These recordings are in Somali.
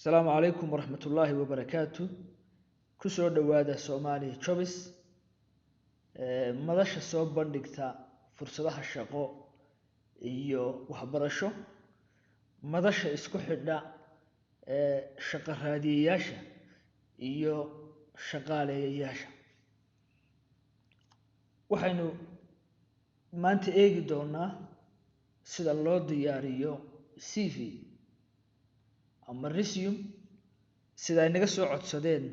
Asalaamu calaykum waraxmatullaahi wabarakaatu. Kusoo dhowaada Somali Jobs, madasha soo bandhigta fursadaha shaqo iyo waxbarasho, madasha isku xidha shaqo raadiyayaasha iyo shaqaaleeyayaasha. Waxaynu maanta eegi doonaa sida loo diyaariyo CV ama resume, sida ay naga soo codsadeen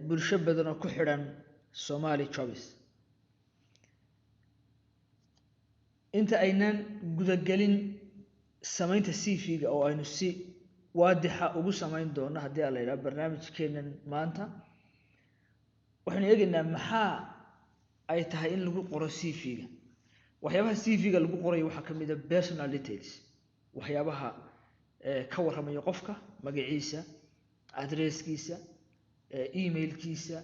bulsho badan oo ku xidhan Somali Jobs. Inta aynaan gudagelin samaynta CV-ga, oo aynu si waadixa ugu samayn doono haddii aan la yidhaha barnaamijkeenan maanta, waxaynu eegaynaa maxaa ay tahay in lagu qoro CV-ga. Waxyaabaha CV-ga lagu qorayo waxaa ka mid a personal details, waxyaabaha ka warramaya qofka: magaciisa, adresskiisa, emailkiisa,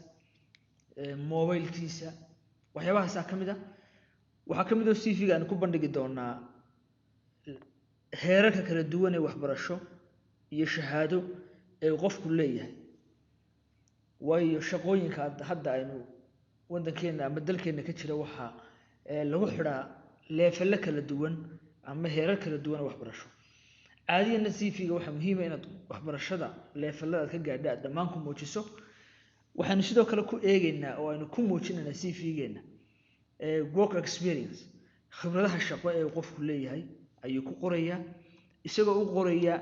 mobilkiisa, waxyaabahaasaa ka mid a. Waxaa ka mid oo CV-ga aanu ku bandhigi doonaa heerarka kala duwan ee waxbarasho iyo shahaado ee uu qofku leeyahay, waayo shaqooyinka hadda aynu waddankeena ama dalkeena ka jira waxaa lagu xidhaa leefalo kala duwan ama heerar kala duwan oo waxbarasho. Caadiyana CV-ga waxaa muhiima inaad waxbarashada leefalada aad ka gaadha aad dhammaan ku muujiso. Waxaynu sidoo kale ku eegeynaa oo aynu ku muujinaynaa CV-geena work experience, khibradaha shaqo ee uu qofku leeyahay ayuu ku qorayaa, isagoo u qoraya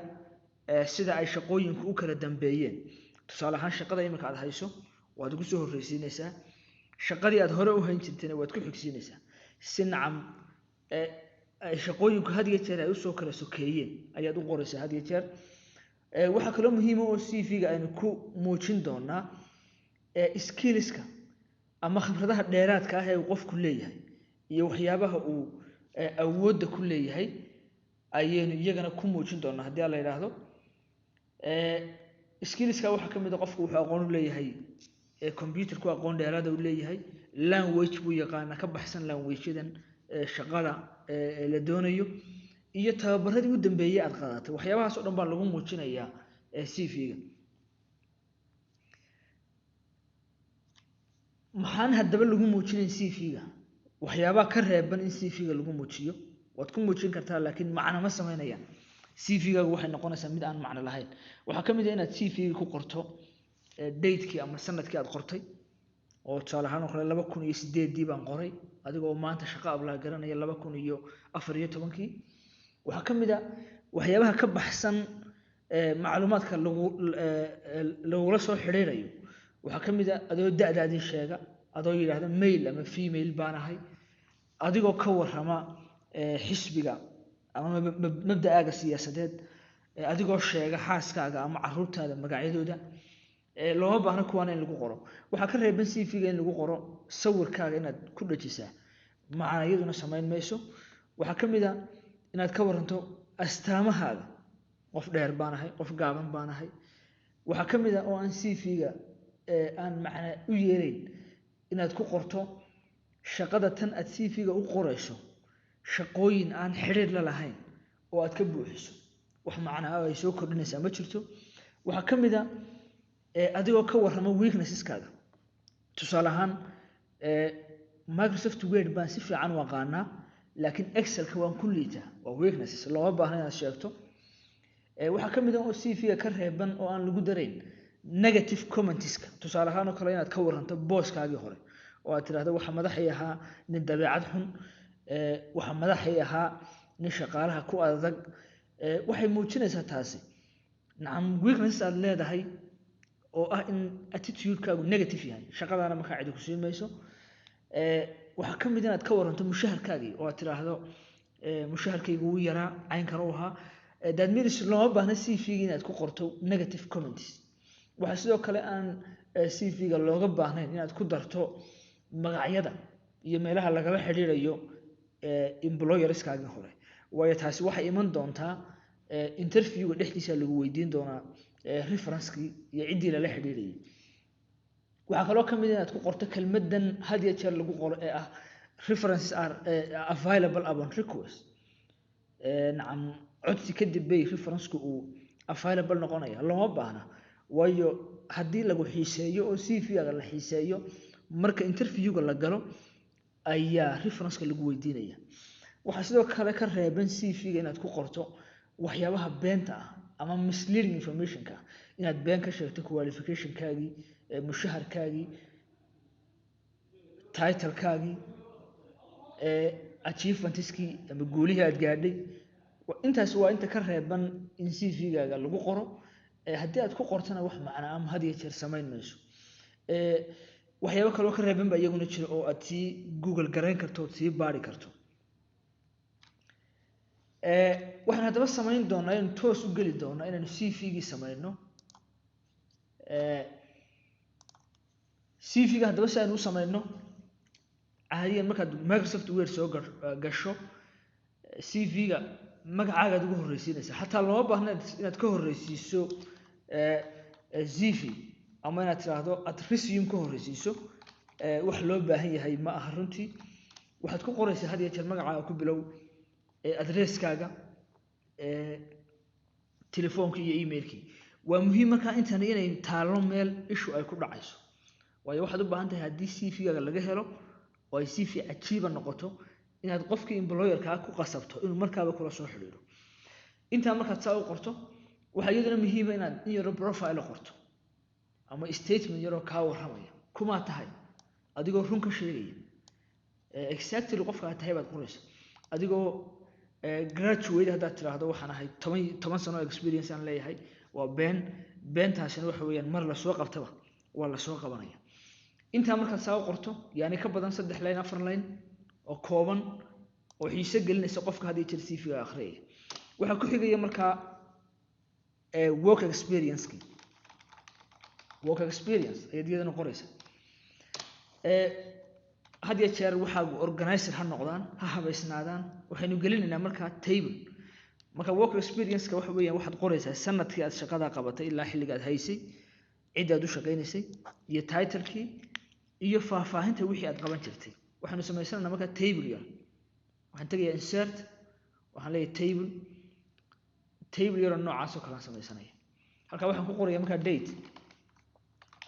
sida ay shaqooyinku u kala dambeeyeen. Tusaale ahaan, shaqada iminka aad hayso waad ugu soo horreysiinaysaa, shaqadii aad hore u hayn jirtayna waad ku xigsiinaysaa. Si nacam ay shaqooyinku had iyo jeer ay usoo kala sokeeyeen ayaad u qoraysaa had iyo jeer. Waxaa kaloo muhiima oo CV-ga aynu ku muujin doonaa skillska ama khibradaha dheeraadka ah ee uu qofku leeyahay iyo waxyaabaha uu awoodda ku leeyahay ayaynu iyagana ku muujin doonaa haddii aan la yidhaahdo. Skillska waxaa ka mid a qofku wuxuu aqoon u leeyahay computerku, aqoon dheeraada u leeyahay, language buu yaqaana ka baxsan languageyadan shaqada la doonayo, iyo tababaradii u dambeeyey aad qaadatay. Waxyaabahaas o dhan baa lagu muujinayaa CV-ga. Maxaan haddaba lagu muujinayn CV-ga? Waxyaabaha ka reeban in CV-ga lagu muujiyo, waad ku muujin kartaa, laakiin macno ma samaynayaan. CV-gaagu waxay noqonaysaa mid aan macno lahayn. Waxaa ka mid ah inaad CV-ga ku qorto datekii ama sanadkii aad qortay, oo tusaale ahaan oo kale 2008-dii baan qoray, adigoo maanta shaqo ablaa garanaya 2014-kii. Waxaa ka mid a waxyaabaha ka baxsan macluumaadka lagu lagula soo xidhiidhayo, waxaa ka mid a adoo da-daadii sheega, adoo yidhaahda male ama female baan ahay, adigoo ka warrama xisbiga ama mabda'aaga siyaasadeed, adigoo sheega xaaskaaga ama caruurtaada magacyadooda. Looma baahno kuwaana in lagu qoro. Waxaa ka reeban CV-ga in lagu qoro sawirkaaga inaad ku dhajisaa, macna iyaduna samayn mayso. Waxaa ka mid a inaad ka waranto astaamahaaga: qof dheer baan ahay, qof gaaban baan ahay. Waxaa ka mid a oo aan CV-ga aan macna u yeelayn inaad ku qorto shaqada tan aad CV-ga u qorayso shaqooyin aan xidhiir la lahayn oo aad ka buuxiso. Wax macna ah ay soo kordhinaysaa ma jirto. Waxaa ka mid a adigoo ka warrama weaknesseskaada. Tusaale ahaan, Microsoft Word baan si fiican u aqaanaa, laakiin Excelka waan ku liitaa, waa weaknesses, looma baahna inaad sheegto. Waxaa ka mid ah oo CV-ga ka reeban oo aan lagu darayn negative commentska. Tusaale ahaan oo kale, inaad ka waranto booskaagii hore oo aad tidhahdo waxa madaxay ahaa nin dabeecad xun, waxa madaxay ahaa nin shaqaalaha ku adag, waxay muujinaysaa taasi nacam weakness aad leedahay oo ah in attitudekaagu negative yahay. Shaqadaana markaa cidi ku siin mayso. Waxaa ka mid inaad ka waranto mushaharkaagii oo aad tidhaahdo mushaharkaygu wuu yaraa, caynkan u ahaa. That means looma baahna CV-ga inaad ku qorto negative comments. Waxaa sidoo kale aan CV-ga looga baahnayn inaad ku darto magacyada iyo meelaha lagala xidhiidhayo employerskaagii hore, waayo taasi waxay iman doontaa interviewga dhexdiisa, lagu weydiin doonaa referencekii iyo ciddii lala xidhiidhayay. Waxaa kaloo ka mid inaad ku qorto kelmaddan had iyo jeer lagu qoro ee ah "References are available upon request." Nacam, codsi kadib bay referenceku uu available noqonaya. Looma baahna, waayo haddii lagu xiiseeyo oo CV-ga la xiiseeyo, marka interviewga la galo ayaa referenceka lagu weydiinaya. Waxaa sidoo kale ka reeban CV-ga inaad ku qorto waxyaabaha beenta ah ama misleading informationka, inaad been ka sheegto qualificationkaagii, mushaharkaagii, titlekaagii, achievementskii ama guulihii aad gaadhay. Intaas waa inta ka reeban in CV-gaaga lagu qoro. Haddii aad ku qortana, wax macna ama had iyo jeer samayn mayso. Waxyaabo kaloo ka reeban baa iyaguna jira oo aad sii Google garayn karto, ood sii baari karto. Waxaan haddaba samayn doonaa inaynu toos u geli doonaa inaynu CV-gii samayno. CV-ga haddaba si aynu u samayno, caadiyan markaad Microsoft Word soo gasho, CV-ga magacaagaad ugu horreysiinaysaa. Xataa looma baahna inaad ka horreysiiso CV ama inaad tiraahdo aad resume ka horreysiiso. Wax loo baahan yahay ma aha runtii. Waxaad ku qoraysaa had iyo jeer magacaaga ku bilow, adresskaaga, telefoonkii iyo emailkii. Waa muhiim markaa intan inay taallo meel ishu ay ku dhacayso, waayo waxaad u baahan tahay haddii CV-gaaga laga helo oo ay CV cajiiba noqoto, inaad qofkii employerkaa ku qasabto inuu markaaba kula soo xidhiidho. Intaa markaad saa u qorto, waxaa iyaduna muhiima inaad in yaro profile qorto ama statement yaroo kaa warramaya kumaa tahay, adigoo run ka sheegaya exactly qofka aad tahay baad qoraysa. Adigoo graduate haddaad tiraahdo waxaan ahay 10 sano experience aan leeyahay, waa been. Beentaasina waxa weeyaan mar lasoo qabtaba waa lasoo qabanaya. Intaa markaad saa u qorto, yani ka badan 3 line, 4 line oo kooban oo xiise gelinaysa qofka had iyo jeer CV-ga akhriyaya, waxaa ku xigaya markaa work experience-kii. Work experience ayaad iyadana qoraysa. Had iyo jeer waxaagu organizer ha noqdaan, ha habaysnaadaan. Waxaynu gelinaynaa markaa table. Marka work experience-ka waxa weeyaan waxaad qoraysaa sanadkii aad shaqada qabatay ilaa xilliga aad haysay, cidda aad u shaqaynaysay iyo titlekii iyo faahfaahinta wixii aad qaban jirtay. Waxaanu samaysanaynaa markaa table yar. Waxaan tegayaa insert, waxaan leeyahay table. Table yaroo noocaas oo kale aan samaysanaya. Halkaa waxaan ku qorayaa markaa date,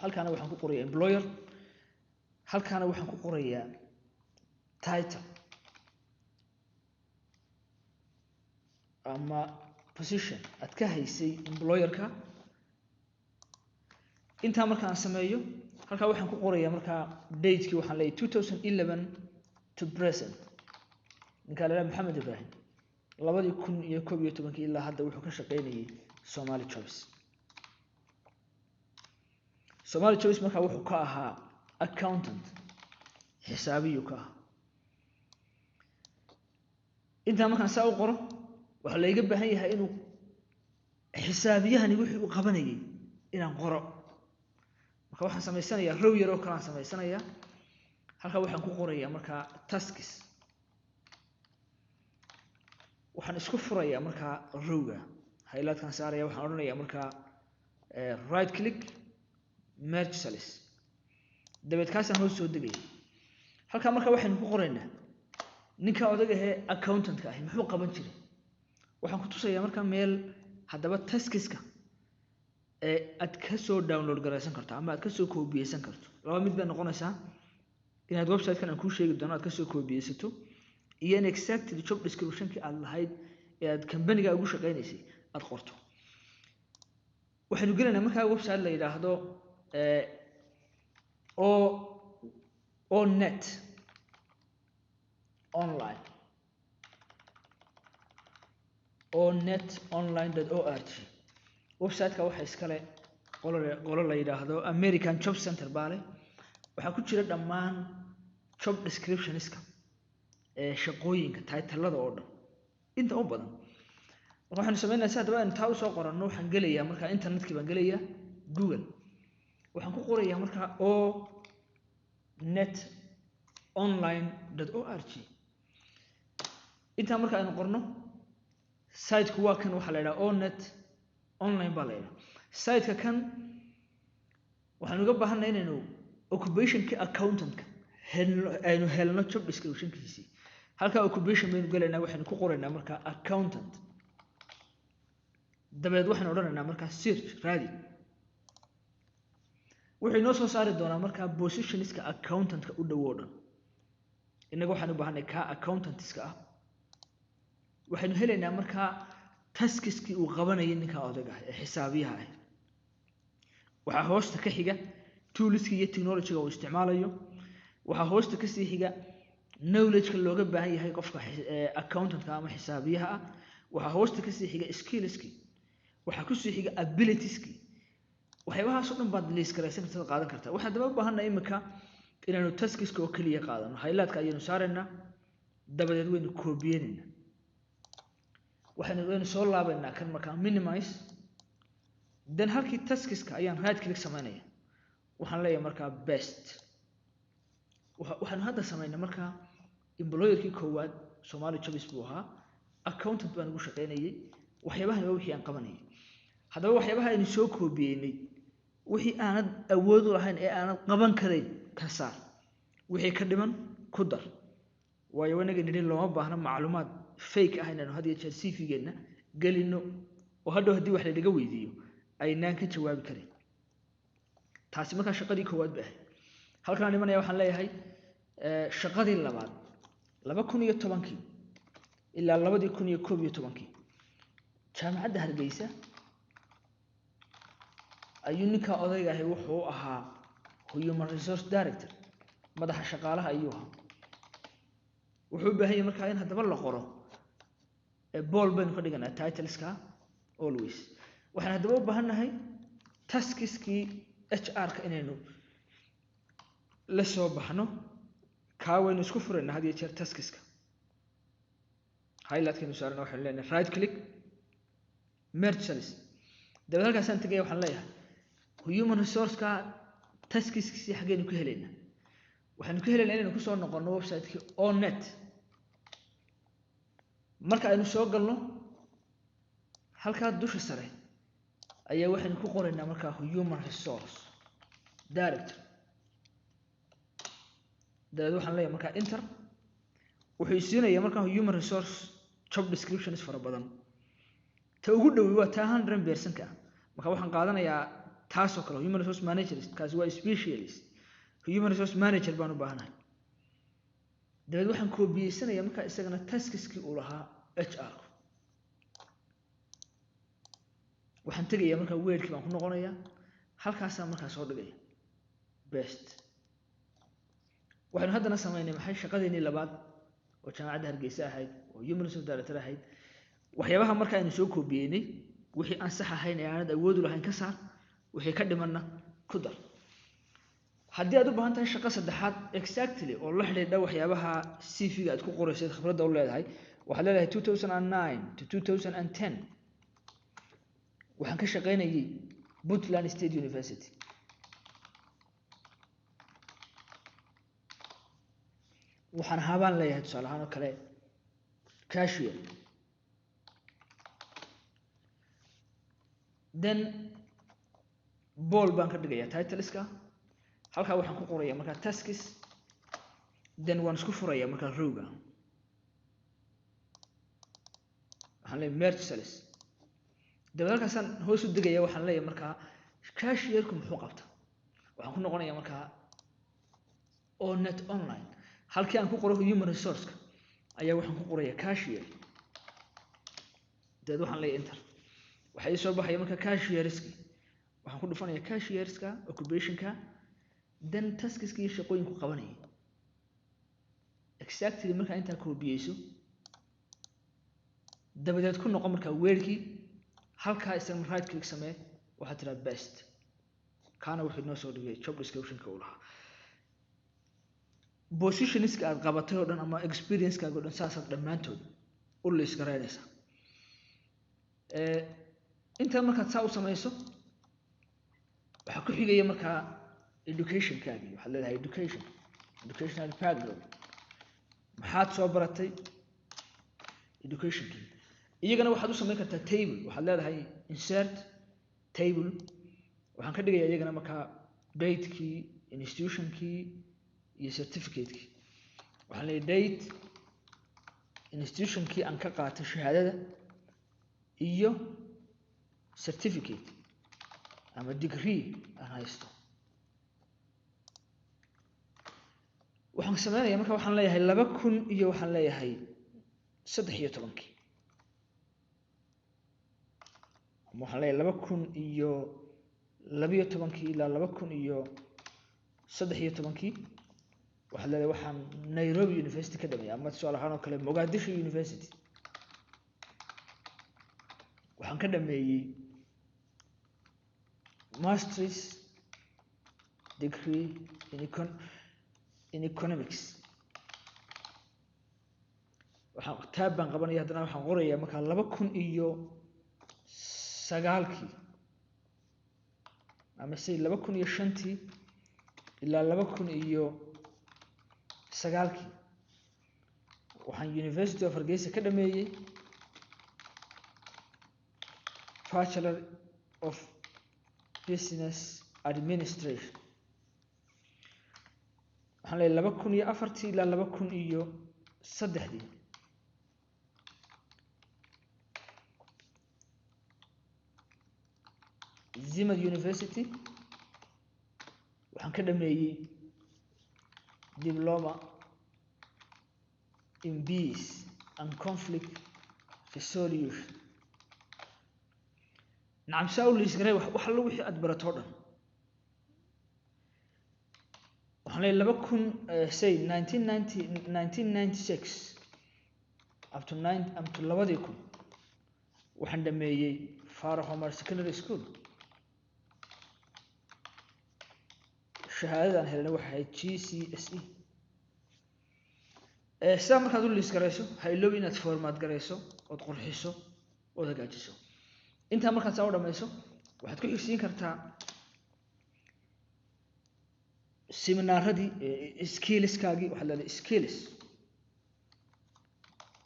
halkaana waxaan ku qorayaa employer, halkaana waxaan ku qorayaa title ama position aad ka haysay employerka. Intaa markaan sameeyo, halkaa waxaan ku qorayaa markaa datekii. Waxaan leeyahay 2011 to present. Ninkaa la Maxamed Ibrahim 2011-kii ilaa hadda wuxuu ka shaqaynayay Somali Jobs. Somali Jobs markaa wuxuu ka ahaa accountant, xisaabiyuu ka ahaa. Intaa markaan saa u qoro, waxaa layga baahan yahay inuu xisaabiyahani wixii uu qabanayay inaan qoro. Marka waxaan samaysanayaa row yar oo kale aan samaysanayaa. Halkaa waxaan ku qorayaa markaa tasks. Waxaan isku furayaa markaa rowga, highlightkan saaraya, waxaan odhanayaa markaa right click, merge cells. Dabeed kaasaan hoos soo degaya. Halkaa markaa waxaynu ku qoraynaa ninka odaga ahee accountantka ahi muxuu qaban jiray. Waxaan ku tusayaa markaa meel haddaba taskiska ee aad ka soo download garaysan karto ama aad ka soo koobiyeysan karto. Laba mid bay noqonaysaa: inaad website-kan aan kuu sheegi doono aad ka soo koobiyeysato iyo in exactly job description-kii aad lahayd ee aad company-ga ugu shaqaynaysay aad qorto. Waxaynu gelaynaa markaa website la yidhaahdo o net online, onetonline.org. Website-ka waxaa iskale qolo la yidhaahdo American Job Center baa leh. Waxaa ku jira dhammaan job descriptionska ee shaqooyinka, titlada oo dhan inta u badan. Marka waxaanu sameynaa si haddaba aynu taa usoo qoranno, waxaan gelayaa markaa internetkii baan gelayaa, Google waxaan ku qorayaa markaa o net online.org. Intaa marka aynu qorno, siteku waa kan, waxaa la yidhaha onet online baa la yidhaha siteka kan. Waxaanu uga baahanay inaynu occupationkii accountantka helno, aynu helno job descriptionkiisii. Halkaa occupation baynu gelaynaa, waxaynu ku qoraynaa markaa accountant. Dabeed waxaan odhanaynaa markaa search, raadi. Wuxuu inoo soo saari doonaa markaa positionska accountantka u dhow oo dhan. Innaga waxaan u baahanay kaa accountantska ah. Waxaynu helaynaa markaa taskiskii uu qabanayay ninka odayga ah ee xisaabiyaha ah. Waxaa hoosta ka xiga toolskii iyo technology-ga uu isticmaalayo. Waxaa hoosta kasii xiga knowledge-ka looga baahan yahay qofka accountant-ka ama xisaabiyaha ah. Waxaa hoosta kasii xiga skills-kii. Waxaa kusii xiga abilities-kii. Waxyaabahaas oo dhan baad liis garaysan kartaa, qaadan kartaa. Waxaan daba u baahannahay imika inaanu taskiska oo keliya qaadano. Highlight-ka ayaynu saaraynaa, dabadeed waynu koobiyeynaynaa. Waynu soo laabaynaa kan markaa minimize, then halkii taskiska ayaan right click samaynaya. Waxaan leeyahay markaa paste. Waxaanu hadda samaynay markaa employerkii koowaad Somali Jobs buu ahaa, accountant baan ugu shaqaynayay, waxyaabahan waa wixii aan qabanayay. Haddaba waxyaabaha aynu soo koobiyeynay, wixii aanad awood u lahayn ee aanad qaban karayn ka saar, wixii ka dhiman ku dar. Waayo wanaga nidhi looma baahna macluumaad fake ah inaynu had iyo jeer CV-geenna gelino oo hadhow haddii wax laynaga weydiiyo aynaan ka jawaabi karin. Taasi markaa shaqadii koowaad bay ahayd. Halkaan imanaya, waxaan leeyahay shaqadii labaad, 2010-kii ilaa 2011-kii, Jaamacadda Hargeysa ayuu ninka odayga ahi wuxuu ahaa human resource director, madaxa shaqaalaha ayuu ahaa. Wuxuu u baahan yahay markaa in haddaba la qoro. Bold baynu ka dhiganaa titleska always. Waxaan haddaba u baahannahay taskiskii HR-ka inaynu la soo baxno. Kaa waynu isku furaynaa had iyo jeer taskiska. Highlightkaynu saarana, waxaynu leenahay right click, merge cells. Dabeed halkaasaan tegaya, waxaan leeyahay human resource-ka taskiskiisii xaggaynu ka helaynaa? Waxaynu ka helaynaa inaynu kusoo noqonno website-kii onet. Marka aynu soo galno, halkaa dusha sare ayaa waxaynu ku qoraynaa markaa human resource director. Dabeed waxaan leeyahay markaa enter. Wuxuu isiinayaa markaa human resource job descriptions fara badan. Ta ugu dhowi waa taa 100%-ka ah. Marka waxaan qaadanayaa taasoo kale, human resource manager. Kaasi waa specialist. Human resource manager baan u baahanahay. Dabeed waxaan koobiyeysanaya markaa isagana taskiskii uu lahaa HR. Waxaan tegayaa markaa Wordkii baan ku noqonayaa, halkaasaa markaa soo dhigaya, paste. Waxaynu haddana samaynay maxay? Shaqadeennii labaad oo Jaamacadda Hargeysa ahayd oo human resource director ahayd. Waxyaabaha marka aynu soo koobiyeynay, wixii aan sax ahayn ee aanad awoodu lahayn ka saar, wixii ka dhimanna ku dar. Haddii aad u baahan tahay shaqo saddexaad exactly oo la xidhiidha waxyaabaha CV-ga aad ku qoraysid, khibradda u leedahay, waxaad leedahay 2009 to 2010 waxaan ka shaqaynayay Puntland State University. Waxaan ahaabaan leeyahay tusaale ahaan oo kale cashier. Then bold baan ka dhigayaa titleska. Halkaa waxaan ku qorayaa markaa tasks, then waan isku furayaa markaa rowga. Waxaan leeyahay merge cells. Dabeed halkaasaan hoos u degaya, waxaan leeyahay markaa cashierku muxuu qabta? Waxaan ku noqonayaa markaa onet online. Halkii aan ku qoro human resource-ka ayaa waxaan ku qorayaa cashier. Dabeed waxaan leeyahay enter. Waxaa ii soo baxaya markaa cashierski. Waxaan ku dhufanayaa cashierska occupationka, then taskiska iyo shaqooyinku qabanayay exactly. Markaa intaa koobiyeyso, dabadeed ku noqon markaa Wordkii, halkaa isagana right click samee, waxaad tiraa paste. Kaana wuxuu inoo soo dhigay job descriptionka uu lahaa. Positionska aad qabatay oo dhan ama experience-kaaga o dhan saasaad dhammaantood u liis garaynaysaa. Intaa markaad saa u samayso, waxaa ku xigaya markaa educationkaagii. Waxaad leedahay education, educational background, maxaad soo baratay, educationkii. Iyagana waxaad u samayn kartaa table. Waxaad leedahay insert table. Waxaan ka dhigayaa iyagana markaa datekii, institutionkii iyo certificate-kii. Waxaan leeyahay date, institutionkii aan ka qaatay shahaadada iyo Certificate ama degree aan haysto. Waxaan sameynaya marka waxaan leeyahay 2000 iyo waxaan leeyahay 13-kii, ama waxaan leeyahay 2012-kii ilaa 2013-kii. Waxaad leedahay waxaan Nairobi University ka dhameeyay, ama tusaale ahaan oo kale Mogadishu University waxaan ka dhameeyey masters degree in economics. Waxaan taab baan qabanaya, haddana waxaan qorayaa markaa 2009-kii ama say 2005-tii ilaa 2009-kii waxaan University of Hargeysa ka dhameeyey Bachelor of Business Administration. Waxaan leeyahay 2004-tii ilaa 2003-dii Zimad University waxaan ka dhameeyey Diploma in Peace and Conflict Resolution. Nacam, saa u liis garay wax allo wixii aad barato o dhan. Waxaan leeyahay 2000, say 1990, 1996 up to nine, up to 2000 waxaan dhameeyey Farah Omar Secondary School. Shahaadadan helana waxay ahayd GCSE. Sidaa markaad u liis garayso, ha iloobi inaad formaat garayso ood qurxiso ood hagaajiso. Intaa markaad saa u dhamayso, waxaad ku xigsiin kartaa seminaaradii, skillskaagii. Waxaad leedahay skills,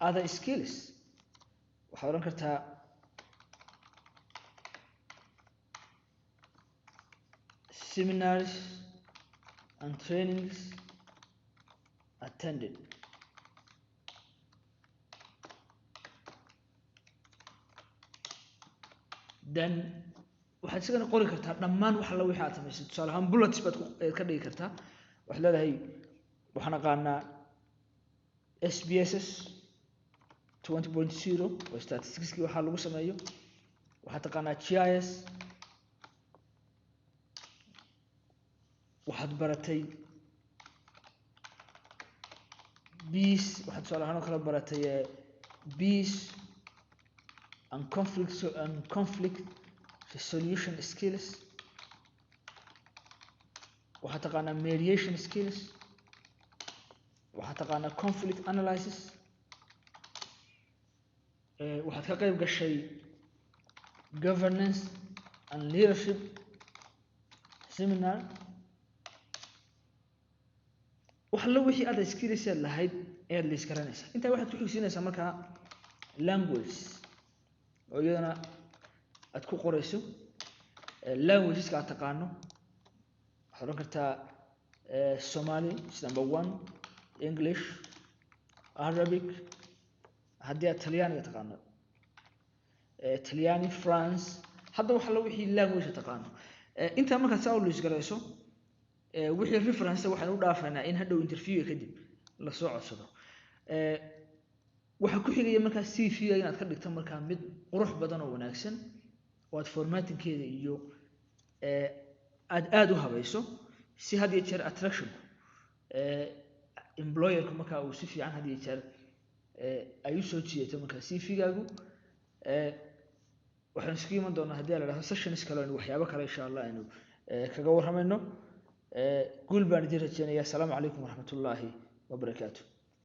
other skills. Waxaad odhan kartaa seminars and trainings attended. Then waxaad isagana qori kartaa dhammaan wax alla wixii aad samaysay. Tusaale ahaan bullets baad ka dhigi kartaa. Waxaad leedahay waxaan aqaanaa SPSS 20.0 oo statisticskii waxaa lagu sameeyo. Waxaad taqaanaa GIS. Waxaad baratay peace, waxaad tusaale ahaan oo kale baratay peace and conflict resolution skills. Waxaad taqaanaa mediation skills. Waxaad taqaanaa conflict analysis. Waxaad ka qayb gashay governance and leadership seminar. Wax allo wixii aad skills aad lahayd ayaad liis garanaysaa. Intaa waxaad ku xigsiinaysaa markaa language oo iyadana aad ku qorayso languageska aad taqaano. Waxaad odhan kartaa Somali is number 1, English, Arabic, haddii aad Talyaaniga taqaano, Talyaani, France, hadda wax allo wixii language aad taqaano. Intaa markaad saa u liis garayso, wixii reference waxaan u dhaafaynaa in hadhow interview kadib la soo codsado. Waxaa ku xigaya markaa CV inaad ka dhigto markaa mid qurux badan oo wanaagsan oo aad formattingkeeda iyo aad aad u habayso, si had iyo jeer attractionku employerku markaa uu si fiican had iyo jeer ay u soo jiidato markaa CV-gaagu. Waxaan isku iman doonaa haddii la dhahdo sessions kale aynu waxyaabo kale insha Allah aynu kaga warramayno. Guul baan idin rajeynayaa. Asalaamu calaykum waraxmatullaahi wabarakaatu.